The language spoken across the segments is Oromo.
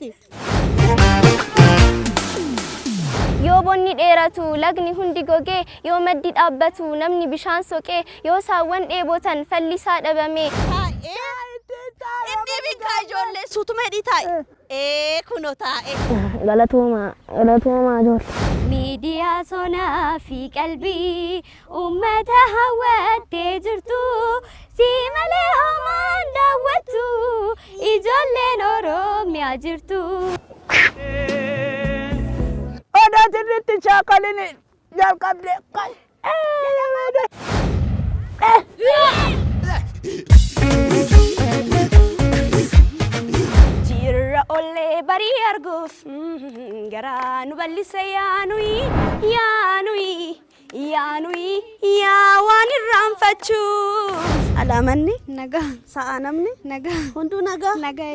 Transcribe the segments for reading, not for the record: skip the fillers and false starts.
miti. Yoo bonni dheeratu lagni hundi gogee, yoo maddi dhaabbatu namni bishaan soqee, yoo saawwan dheebotan falli isaa dhabamee. Inni binkaa ijoollee suutuma hidhii taa'i. Ee kunoo taa'e. Galatoomaa, galatoomaa ijoollee. Miidiyaa sonaa fi qalbii uummata hawwattee jirtu, si malee homaan daawwattu ijoolleen Oromiyaa jirtu. Odaa sirriitti shaakalini jalqabde. Jirra ollee barii arguuf garaa nu bal'ise yaanuyi yaanuyi yaanuyi yaa waan irraanfachuuf. Alaamanni Nagaa. sa'a namni Nagaa. hunduu nagaa. Nagaa.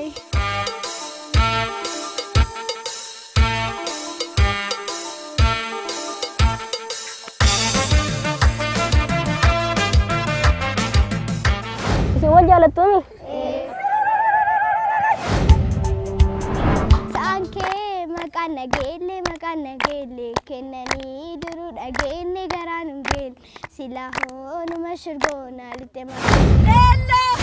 Isin wal jaalattuumi? Sa'aan kee maqaan nageelle maqaan nageelle kennanii duruu dhageenne garaan hin geenne silaa hoonuma shirgoona lixxe maqaa. Leelloo.